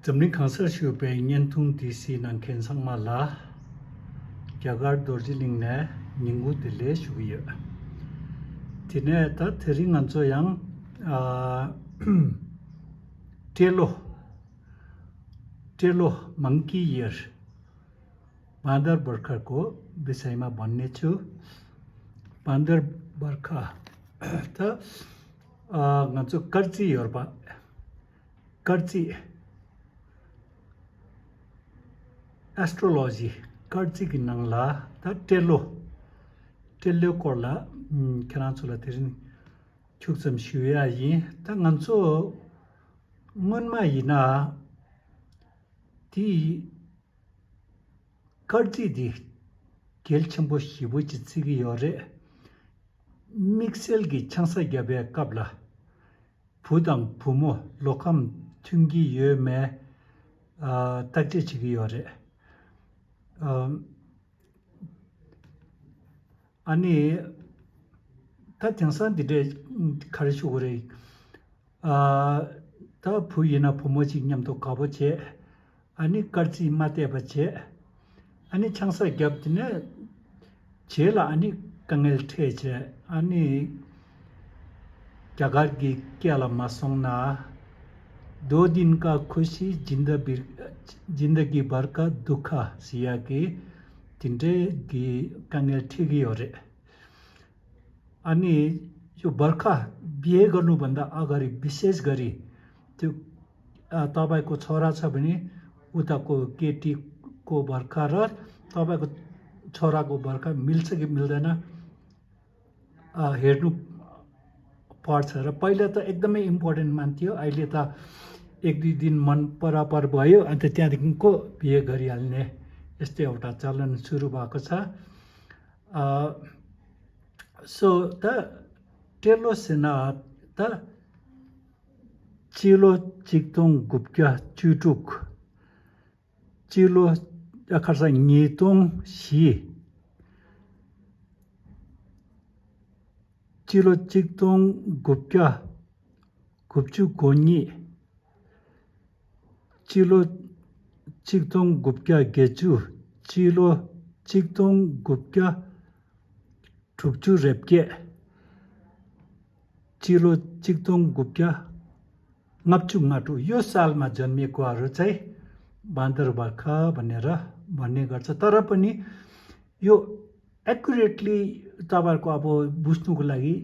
Zamling Council Shupe Nyantung DC Nang Ken Sangmala Kyagar Dorjiling Ne Ningu Dile Shuya. Tine ta Thering Anzo Yang Telo Monkey Year Bandar Barkha Ko Bisaima Banne Chu Bandar Barkha ta Ganzo Karchi Yorba Karchi Astrology Karchi Ginangla ta Telo Korla Kanansula Tirin Chuksam Shuya Yi ta Ganzo Munma Yina Ti Karchi Di Gelchambo Shibu Chitsigi Yore Mixel Gi Chansa Gabe Kabla Pudang Pumo Lokam Tungi Yome Takje Chigi Yore Ani Ta Chansan Dide Karishu Gore Ta Puyina Pumoji Nyamto Kaboche Ani Karchi Mate Bache Ani Chansa Gabdine Chela Ani Kangel Teche Ani Jagargi Kiala Masongna 2 दिन का खुशी जिंदगी भर का दुख सिया की तिंटे की कंगेल ठिगी ओरे अनि जो बर्खा बिहे गर्नु भन्दा अगाडि विशेष गरी त्यो तपाईको छोरा छ भने उताको केटीको बर्खा र तपाईको छोराको बर्खा मिल्छ कि मिल्दैन हेर्नु पर्छ र पहिला त एकदमै इम्पोर्टेन्ट मान्थ्यो अहिले त 1-2 दिन मन परापर भयो अन्त त्यहाँदेखिको बिहे गरिहाल्ने यस्तो एउटा चलन सुरु भएको छ सो त टेलो सेना त चिलो चिक्तोङ गुप्क्या चुटुक चिलो खर्सा नितोङ सी चिलो चिक्तोङ गुप्क्या गुप्चु गोनी चिलो चिक्तोङ गुप्क्या गेचु चिलो चिक्तोङ गुप्क्या ठुक्चु रेप्के चिलो चिक्तोङ गुप्क्या ngapchu ngatu यो सालमा जन्मिएकोहरू चाहिँ बान्दर बर्खा भनेर भन्ने गर्छ तर पनि यो एक्युरेटली तपाईहरुको अब बुझ्नुको लागि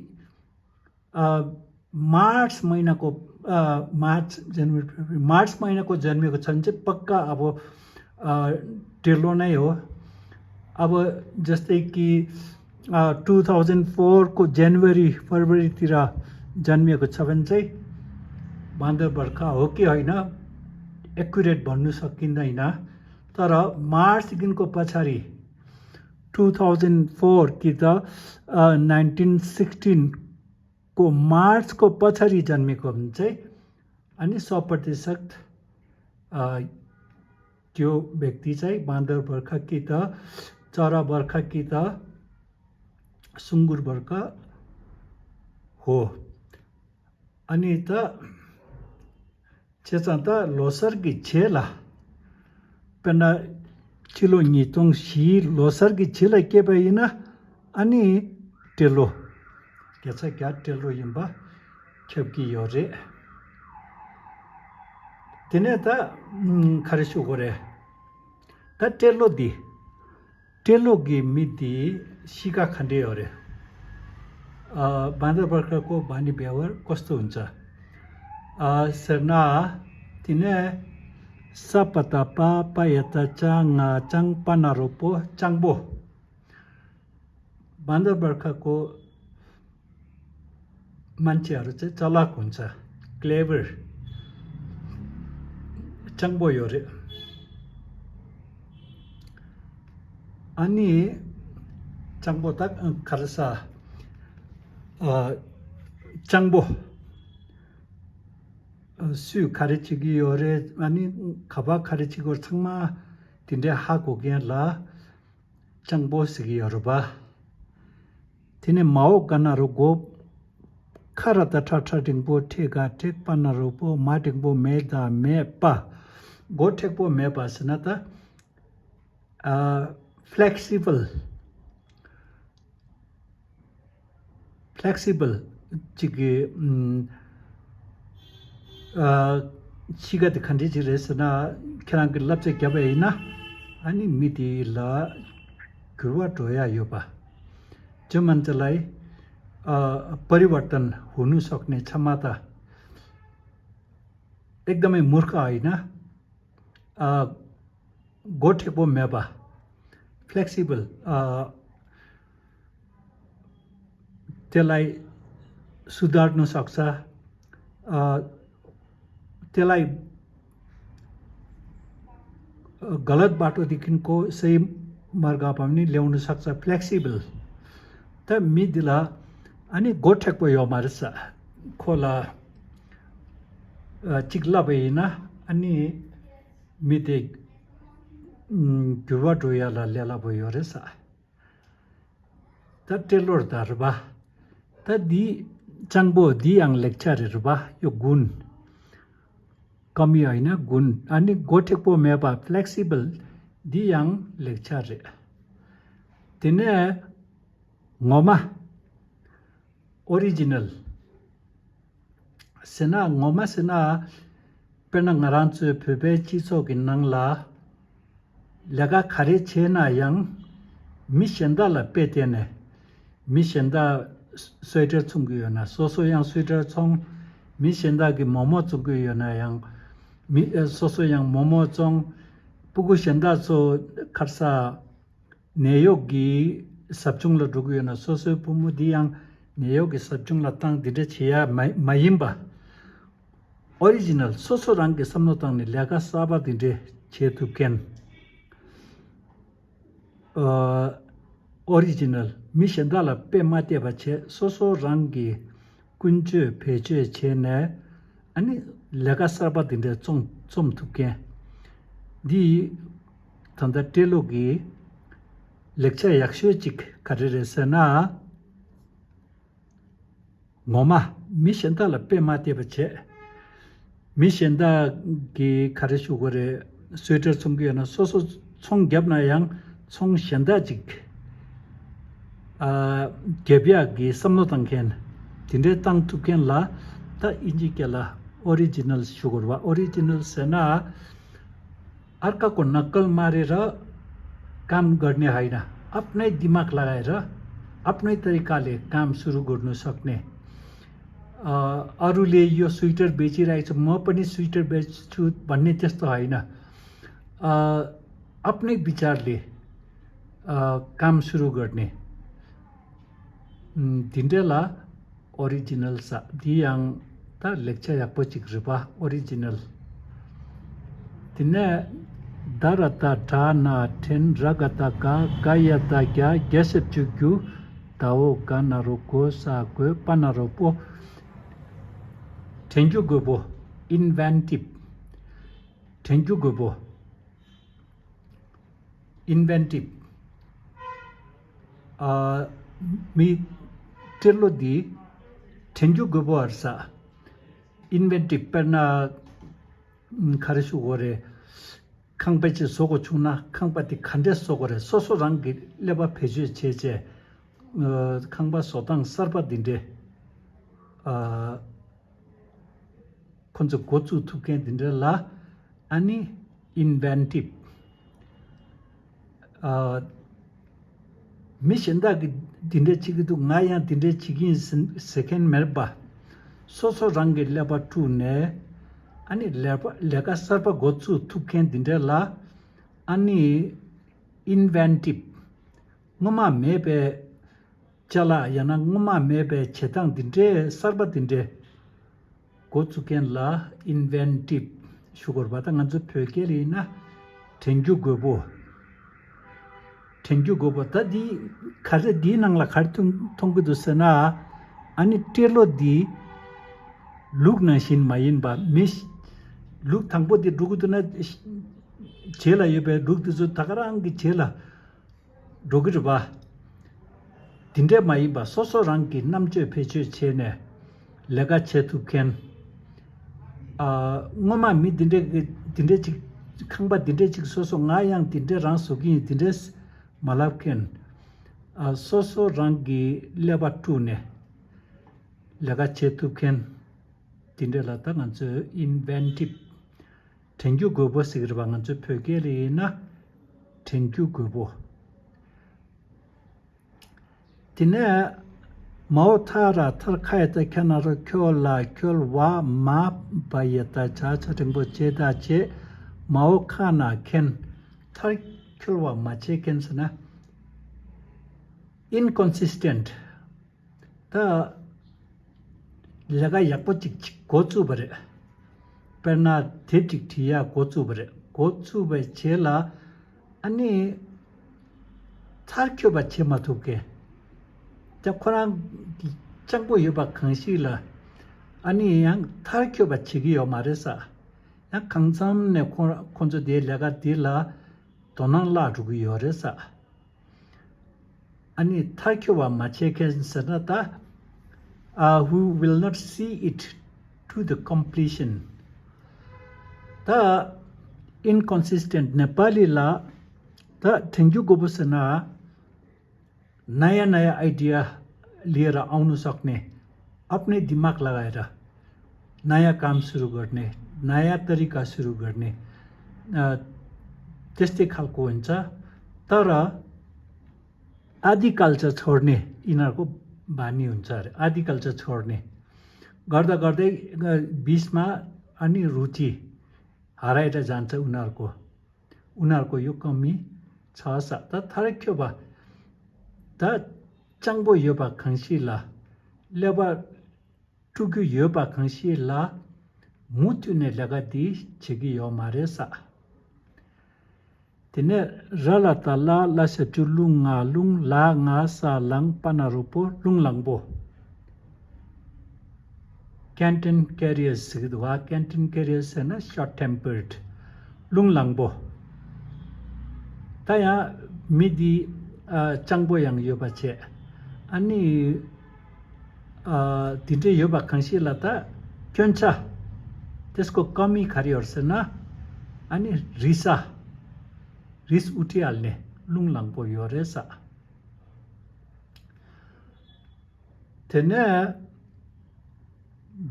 मार्च महिनाको मार्च महिनाको जन्मेको छन् चाहिँ पक्का अब टेलो नै हो अब जस्तै कि 2004 को जनवरी फरवरी तिर जन्मेको छ भने चाहिँ बान्दर बर्खा हो कि हैन एक्युरेट भन्नु सकिँदैन तर मार्च दिनको पछाडी 2004 कि त 1916 को मार्च को पछाडी जन्मेको भने चाहिँ अनि 100% त्यो व्यक्ति चाहिँ बान्दर बर्खा कि त चरा बर्खा कि त सुँगुर बर्खा हो अनि त चेचान्त लोसर की छेला पेना चिलो नितोङ सी लोसर की छेला के भइना अनि टेलो केचा क्या टेलो यम्बा खेपकी योरे तिने त खरिसु गोरे त टेलो गी मिति सिका खण्डे होरे बान्दर बर्खाको बानी व्यवहार कस्तो हुन्छ सरना तिने सपता पापा यता चाङा चाङ पनारोपो चाङबो बान्दर बर्खाको मान्छेहरु चाहिँ चलाक हुन्छ क्लेभर चाङबो योरे अनि चाङबो त खरसा चाङबो सु खारिचिगी योरे अनि खबा खारिचिगो छङमा तिनले हाको गेला चाङबो सिगिहरु बा तिने माओ गनारो गो खरा त ठठठिङबो ठेगा ठेक पनारोपो माटिङबो मेदा मेपा go tekpo me basna ta flexible chigi chiga de khandi jiresna khrang lapse kyabe na ani miti la kurwa toya yoba जमन्तलाई परिवर्तन हुनु सक्ने क्षमता एकदमै मूर्ख हैन गोठेको मेबा फ्लेक्सिबल त्यसलाई सुधार्न सक्छ त्यसलाई गलत बाटोदेखिको सही मार्गमा पनि ल्याउन सक्छ फ्लेक्सिबल त मिदिला अनि गोठेको यो मार्छ खोला चिक्ला भएना अनि मिते गुवा डोयाला ल्याला भयो रहेछ त टेलर दरबा त दि चांगबो दि आं लेक्चरहरु बा यो गुण कमी हैन गुण अनि गोठेको मेबा फ्लेक्सिबल दि आं लेक्चर तिने ngoma original sena ngoma sena pena ngaranchu phebe chi so ginang la laga khare chena yang mi shenda la petene mi shenda sweater chungyo na so yang sweater chong mi shenda gi momo chungyo na yang mi so yang momo chong pugu shenda so kharsa neyogi sabchungla duguyana soso pumudiyang neyogi sabchungla tang dide chiya mayimba original soso rangi samnotang ni laga saba dide chetu ken original mishendala pe mate bache soso rangi kunje peje chene ani laga saba dide chom tuken di tanda telogi lecture yakshojik kareresana ngoma mishenda la pema tebache mishenda gi kareshu gore sweater chunggyana soso chong gyabna yang chong shenda jik gebya gi samno tangken tinde tang tuken la ta injikela original sugar wa original sena arka ko nakal marera काम गर्ने हैन आफ्नै दिमाग लगाएर आफ्नै तरिकाले काम सुरु गर्न सक्ने अरूले यो स्वेटर बेचिरहेछ म पनि स्वेटर बेच्छु भन्ने त्यस्तो हैन आफ्नै विचारले काम सुरु गर्ने दिन्डेला ओरिजिनल सा दियाङ ta lecture ya pochik riba original tinne darata thana ten ragata ka gayata kya gesep chukyu tao kanaro ko sa ko panaro po thank you gobo inventive thank you gobo inventive mi tello di thank you gobo arsa inventive perna kharesu gore khangbachi sogo chuna khangbati khande sogore sosorang gi leba pheje cheje khangba sodang sarba dinde konjo gochu thuken dinde la ani inventive mishinda gi dinde chigidu ngaya dinde chigin second merba soso rangi leba tu ne ani lega sarpa gochu thuken dinde la ani inventive ngoma mebe chala yana ngoma mebe chetang dinde sarpa dinde gochu ken la inventive sugar bata nganju phekeri na thank you gobo ta di khare di nangla khartung thonggu sana ani telo di look na shin mayin ba miss look thangbo di duguduna chela yebe look du tagarang gi chela dogir ba dinde mayin ba soso rang gi namche pheche chene lega chetu ken ngoma mi dinde chi khangba dinde chik soso nga yang dinde rang sogi dinde malapken soso rangi leba tu ne laga chetuken dinde la ta nganzu inventive thank you gobo sigirba nganzu phögeli na thank you gobo dine mao thara thar khayata kyanaro kyola kyolwa ma bayata cha chatingbo cheda che mao khana ken thar kyolwa ma che ken sana inconsistent ta laga yakpo chik gochu bare perna thetik thia gochu bare gochu ba chela ani thar kyo ba che ma thuke 자 코랑 장고 여바 강시라 아니 양 탈교 바치기요 말해서 양 강삼내 콘조 데려가 딜라 도난라 주기요 그래서 아니 탈교와 마체켄스나다 who will not see it to the completion 다 inconsistent nepali la 다 땡큐 고부스나 नया नया idea लिएर आउनु सक्ने आफ्नै दिमाग लगाएर नयाँ काम सुरु गर्ने नयाँ तरिका सुरु गर्ने त्यस्तै खालको हुन्छ तर आदि कल्चर छोड्ने यिनीहरूको बानी हुन्छ अरे आदि कल्चर छोड्ने गर्दा गर्दै बीचमा अनि रुचि हराएर जान्छ उनीहरूको यो कमी छ त थरक्यो बा 다 장보 여바 강시라 레바 투규 여바 강시라 무튜네 라가디 제기 요 마레사 테네 라라탈라 라세툴룽가 룽라nga 사랑 파나루포 룽랑보 Canton carriers sigidwa Canton carriers na short tempered 룽랑보 타야 미디 장보양 여바체 아니 dintre yoba kansilata kyoncha त्यसको कमी खारिहरुसना अनि रिस उठिहाल्ने लुङलाङको यो रहेछ तेने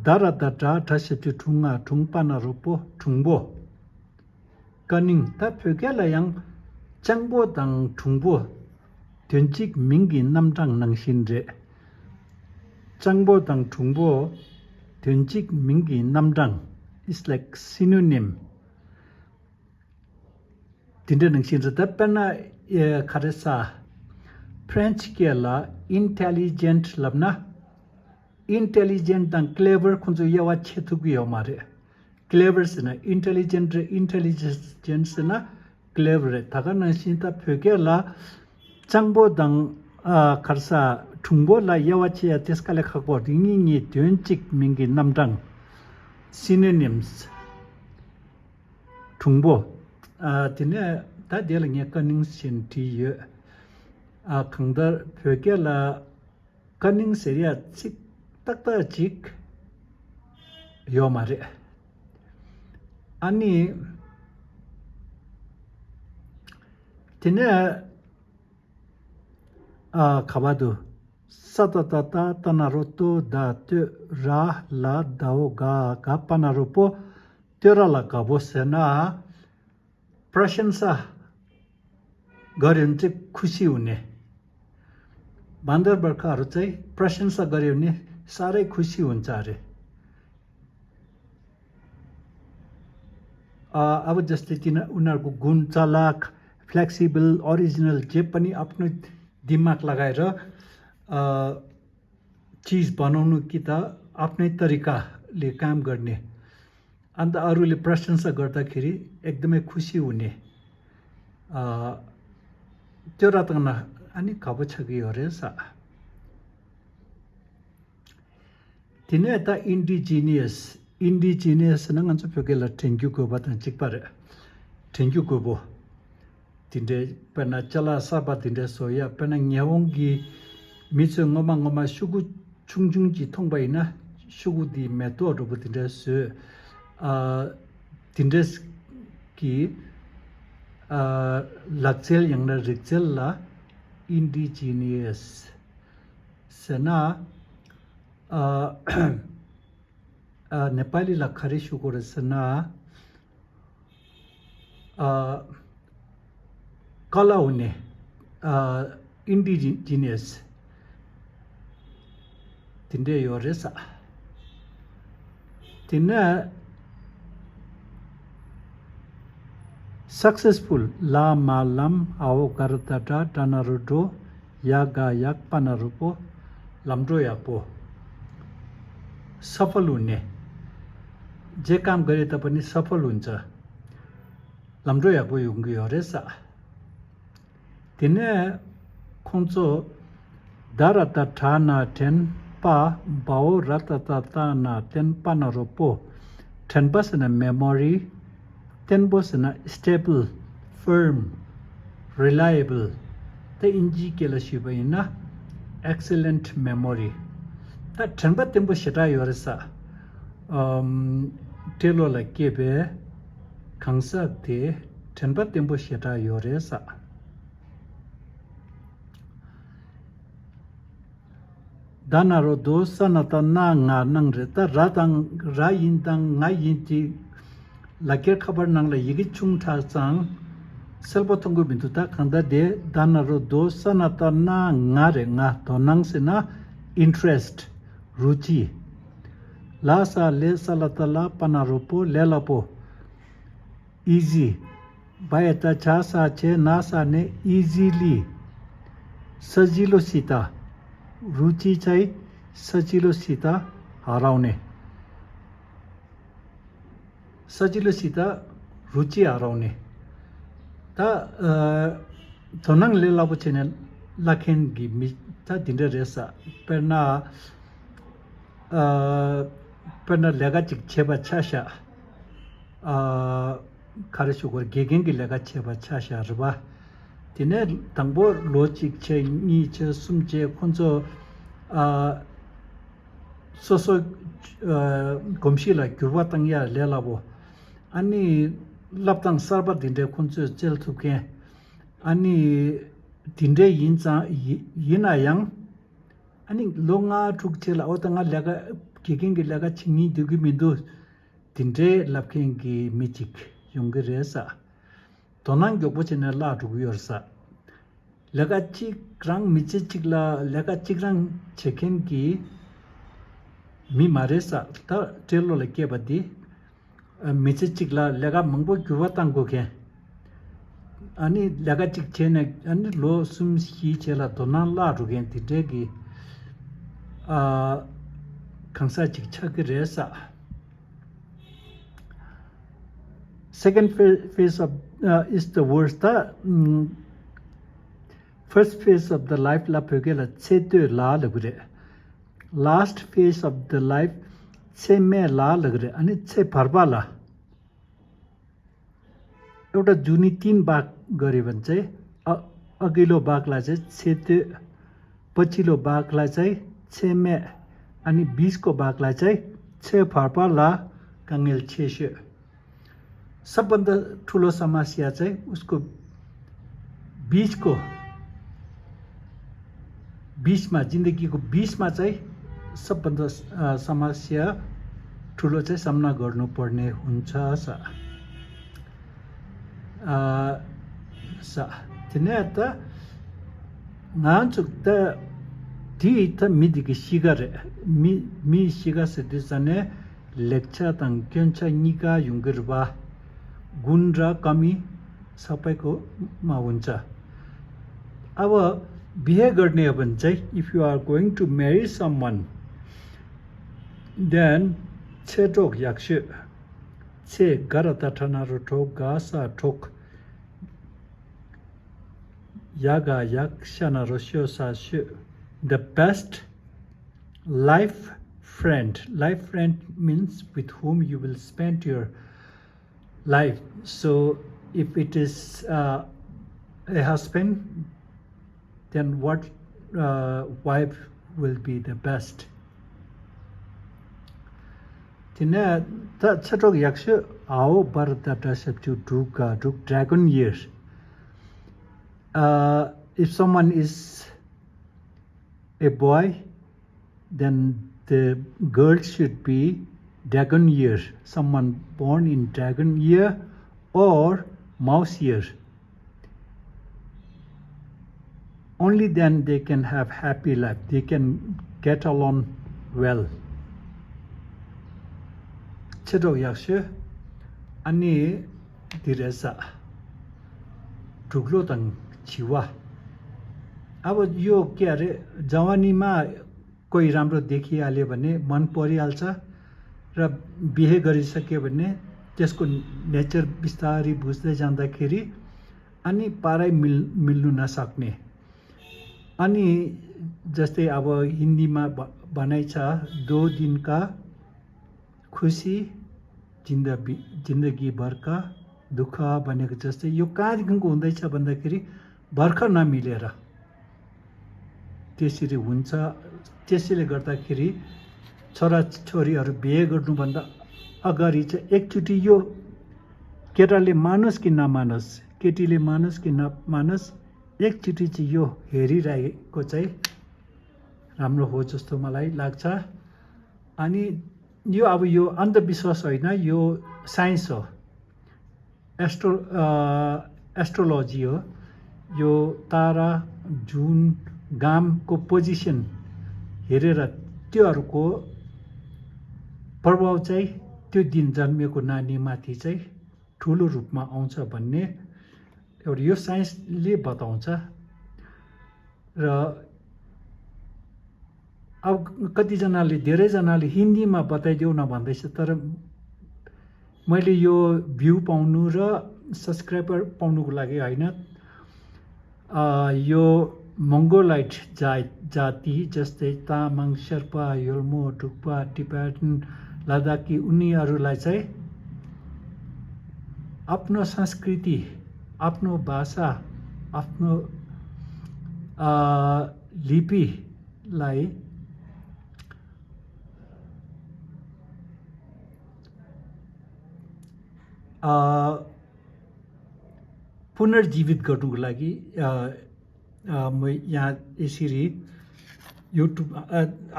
दारा दाटा ठसेटु ठुङा ठुङपाना रुपो ठुङबो कनिङ ता फेकेला yang 장보 당 ठुङबो 된직 민기 남장 낭신제 장보당 중보 된직 민기 남장 is like synonym dinda 낭신제 답변나 카레사 French केला intelligent labna intelligent 당 clever kunzo yawa chetugiyo mare clever sina intelligent intelligence na clever taga 낭신다 표게라 장보당 가르사 중보라 여와치야 데스칼레 갖고 링잉이 된직 민기 남장 synonyms 중보 디네 다 데링에 커닝 신티여 강더 표게라 커닝 세리아 직 딱딱직 요마레 아니 디네 가바도 사다다다 타나로토 다트 라라 다오가 가파나로포 테라라 가보세나 प्रशंसा गर्यो भने चाहिँ खुसी हुने बान्दर बर्खाहरू चाहिँ प्रशंसा गर्यो भने साह्रै खुसी हुन्छ अरे अब जस्तै उनीहरूको गुण चलाक फ्लेक्सिबल ओरिजिनल जे पनि आफ्नो दिमाग लगाएर चीज बनाउनु कि त आफ्नै तरिकाले काम गर्ने अन्त अरूले प्रशंसा गर्दाखेरि एकदमै खुसी हुने त्यो रत्न अनि खबछगी हरेछ तिने त indigenous nang anso pyokel thank you ko bat chikpar thank you ko bo tinde pana chala saba tinde soya pana nyawongi mitsu ngoma shugu chungjungji thongbaina shugu di meto ro tinde su tindes ki lakchel yang na rikchel la indigenous sana Nepali la khari shukor sana kala une indigenous tinde yoresa tina successful la malam ao karatata tanarudo yaga yak panarupo lamdro yapo सफल हुने जे काम गरे तापनि सफल हुन्छ लम्ड्रो यापो युंगी हरेसा तिने खोंचो दाराता ठाना टेन पा बाओ राताता ताना टेन पानरोपो टेन बसना मेमोरी टेन बसना स्टेबल फर्म रिलायबल ते इंजी केला शिबैना एक्सीलेंट मेमोरी ता tenpa tempo sheta yoresa telo la kebe khangsa te tenpa tempo sheta yoresa danaro do sanata na nga nang re ta ratang ra yin tang nga yin ti lakir khabar nang la yigi chung tha chang selbo thongu bintu ta khanda de danaro do sanata na nga re nga to nang se na interest ruchi lasa le salatala panaropo lelapo easy bayata chasa che nasa ne easily sajilo sita ruchi chai sajilo sita haraune sajilo sita ruchi haraune ta tonang lelapo chene lakhen gi mi ta dinda resa perna perna lega chik cheba chasha karishukor gegengi lega cheba chasha rba tine tangbo lo chik che ni che sum che khonzo soso gomshi la gyurwa tangya lelabo ani laptang sarba dinde khonzo chel thuke ani dinde yina yang 아니 롱아 죽체라 어떤가 내가 기긴기 내가 친이 되기 민도 딘데 랍켄기 미직 용거레사 도난 교보체나 라 두고여사 내가 치그랑 미치직라 내가 치그랑 체켄기 미 마레사 타 텔로레 케바디 미치직라 내가 멍보 교와탄고게 아니 내가 직체네 아니 로 숨시 체라 도난 라 두겐 딘데기 강사 직착을해서 second phase of is the worst first phase of the life la pegela chete la lagre last phase of the life che me la lagre ani che pharbala एउटा जुनी तीन भाग गरे भने चाहिँ अघिल्लो भागलाई चाहिँ छेते पछिल्लो भागलाई चाहिँ छेमे अनि 20 को भागलाई चाहिँ छे फर्पा ला कांगेल छेशे सबभन्दा ठुलो समस्या चाहिँ उसको 20 को 20 मा जिन्दगीको 20 मा चाहिँ सबभन्दा समस्या ठुलो चाहिँ सामना गर्नुपर्ने हुन्छ तिनीहरु नाचुक्ता 디 미디기 시가레 미 시가세 디자네 lecture tang kyoncha nika yungirba gunra kami सबैको मा हुन्छ अब बिहे गर्ने हो भने चाहिँ if you are going to marry someone then chetok yakshe che garata thanaru thok gasa thok yaga yakshana rosyo sa the best life friend means with whom you will spend your life. So if it is a husband, then what wife will be the best? Tina ta chatok yakshe how Bharatata Saptu took dragon year. If someone is a boy, then the girl should be dragon year, someone born in dragon year or mouse year. Only then they can have happy life, they can get along well. Chado yakshu ani diresa ठुलो तङ छिवा अब यो के अरे जवानीमा कोही राम्रो देखिहाल्यो भने मन परिहाल्छ र बिहे गरिसक्यो भने त्यसको नेचर बिस्तारै बुझ्दै जाँदाखेरि अनि पारै मिल्नु नसक्ने अनि जस्तै अब हिन्दीमा भनाइ छ 2 दिन का खुसी जिन्दगी भर का दुःख भनेको जस्तै यो कहाँदेखिको हुँदैछ भन्दाखेरि भर्खर नमिलेर त्यसरी हुन्छ त्यसैले गर्दाखेरि छोराछोरीहरू बिहे गर्नुभन्दा अगाडि चाहिँ एकचोटि यो केटाले मानोस् कि नमानोस् केटीले मानोस् कि नमानोस् एकचोटि चाहिँ यो हेरिरहेको चाहिँ राम्रो हो जस्तो मलाई लाग्छ अनि यो अब यो अन्धविश्वास होइन यो साइन्स हो एस्ट्रोलोजी हो यो तारा जुन घामको पोजिसन हेरेर त्योहरूको प्रभाव चाहिँ त्यो दिन जन्मेको नानीमाथि चाहिँ ठुलो रूपमा आउँछ भन्ने एउटा यो साइन्सले बताउँछ र अब कतिजनाले धेरैजनाले हिन्दीमा बताइदेऊ न भन्दैछ तर मैले यो भ्यू पाउनु र सब्सक्राइबर पाउनुको लागि होइन यो मंगोलाइट जाति जस्तै तामाङ शेर्पा योल्मो डुक्पा टिबेटन लद्दाखी उनीहरूलाई चाहिँ आफ्नो संस्कृति आफ्नो भाषा आफ्नो लिपिलाई पुनर्जीवित गर्नुको लागि म यहाँ यसरी युट्युब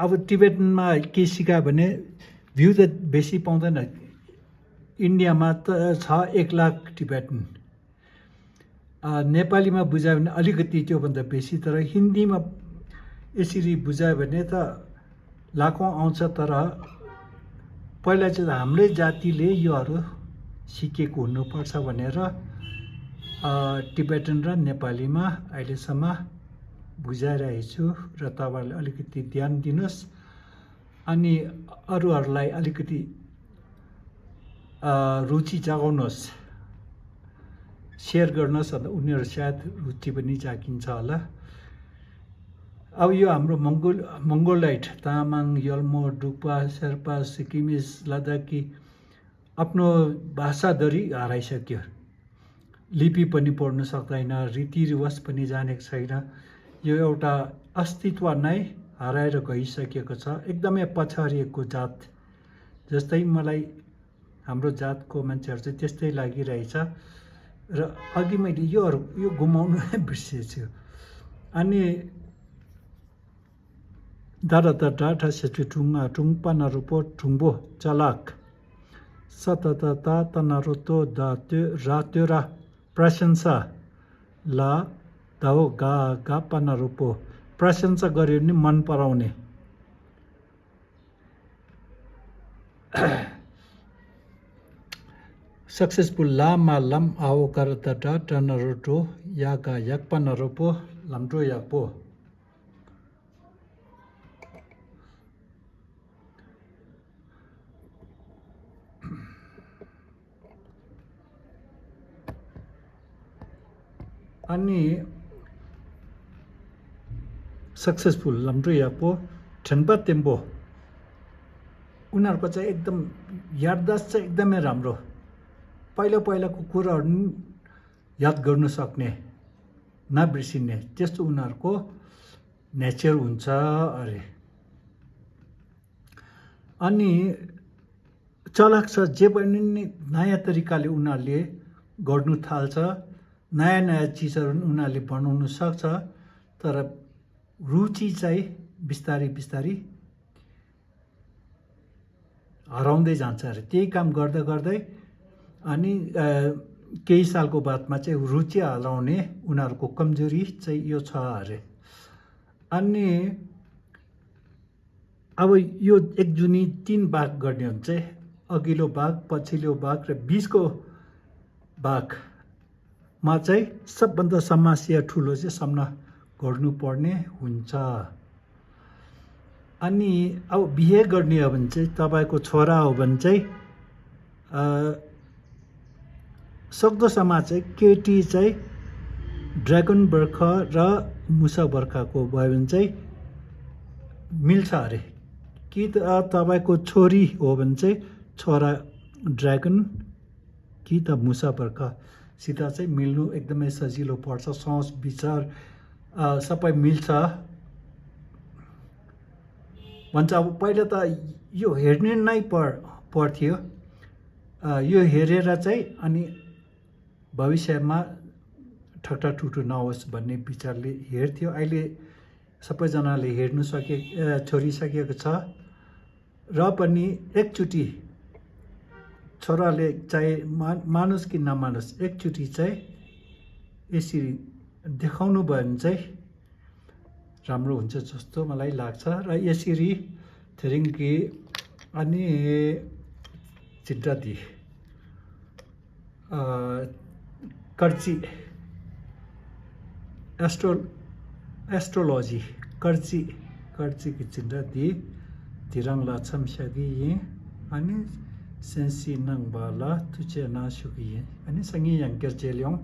अब टिबेटनमा के सिकायो भने भ्यू त बेसी पाउँदैन इन्डियामा त छ 1 लाख टिबेटन नेपालीमा बुझायो भने अलिकति त्योभन्दा बेसी तर हिन्दीमा यसरी बुझायो भने त लाखौँ आउँछ तर पहिला चाहिँ हाम्रै जातिले योहरू सिकेको हुनुपर्छ भनेर टिबेटन र नेपालीमा अहिलेसम्म बुझाइरहेको छु र तपाईहरुले अलिकति ध्यान दिनुस् अनि अरूहरूलाई अलिकति रुचि जगाउनुहोस् शेयर गर्नुहोस् अन्त उनीहरू सायद रुचि पनि जागिन्छ होला अब यो हाम्रो मंगोलाइट तामाङ यल्मो डुक्पा शेर्पा सिक्किमिज लद्दाखी आफ्नो भाषाधरी हराइसक्यो लिपि पनि पढ्न सक्दैन रीतिरिवाज पनि जानेको छैन यो एउटा अस्तित्व नै हराएर गइसकेको छ एकदमै पछाडिएको जात जस्तै मलाई हाम्रो जातको मान्छेहरु चाहिँ त्यस्तै लागिरहेछ र अघि मैले यो गुमाउनु बिर्सेछु अनि दादा सेचुटुङा टुङपा नरुपो टुङबो चलाक सततता तनारोतो दात्यो रात्योरा प्रशंसा ला दाओ गा पनारुपो प्रशंसा गर्यो नि मन पराउने सक्सेसफुल लामा लम आओ करतटा टनरोटो यागा yakpanaropo lamdro yakpo अनि सक्सेसफुल lamdro yakpo ठनबा टेम्बो उनीहरुको चाहिँ एकदम याददाश्त चाहिँ एकदमै राम्रो पहिलाको कुराहरु याद गर्न सक्ने नबिर्सिने त्यस्तो उनीहरुको नेचर हुन्छ अरे अनि चलाक छ जे पनि नयाँ तरिकाले उनीहरूले गर्नु थाल्छ नयाँ नयाँ चिजहरू उनीहरूले बनाउन सक्छ तर रुचि चाहिँ बिस्तारै बिस्तारै हराउँदै जान्छ अरे त्यही काम गर्दा गर्दै अनि केही सालको बादमा चाहिँ रुचि हराउने उनीहरूको कमजोरी चाहिँ यो छ अरे अनि अब यो एक जुनी 3 भाग गर्ने हो भने चाहिँ अघिल्लो भाग पछिल्लो भाग र बिचको भागमा चाहिँ सबभन्दा समस्या ठुलो चाहिँ सामना गर्नुपर्ने हुन्छ अनि अब बिहे गर्ने हो भने चाहिँ तपाईँको छोरा हो भने चाहिँ सक्दोसम्म चाहिँ केटी चाहिँ ड्रागन बर्ख र मुसा बर्खाको भयो भने चाहिँ मिल्छ अरे कि त तपाईँको छोरी हो भने चाहिँ छोरा ड्रागन कि त मुसा बर्खसित चाहिँ मिल्नु एकदमै सजिलो पर्छ सोच विचार सबै मिल्छ भन्छ अब पहिला त यो हेर्ने नै पर्थ्यो यो हेरेर चाहिँ अनि भविष्यमा ठट्टाठुटो नहोस् भन्ने विचारले हेर्थ्यो अहिले सबैजनाले हेर्नु छोडिसकेको छ र पनि एकचोटि छोराले चाहे मानोस् कि नमानोस् एकचोटि चाहिँ यसरी देखाउनु भयो भने चाहिँ राम्रो हुन्छ जस्तो मलाई लाग्छ र यसरी थेरिङ्गी अनि चिन्तादी कर्ची एस्ट्रोलोजी कर्ची चिन्तादी तिरङ लाछम सगी अनि सेन्सी नङ बाला तुचे नासुकी अनि सँगै यांकेर चेल्योङ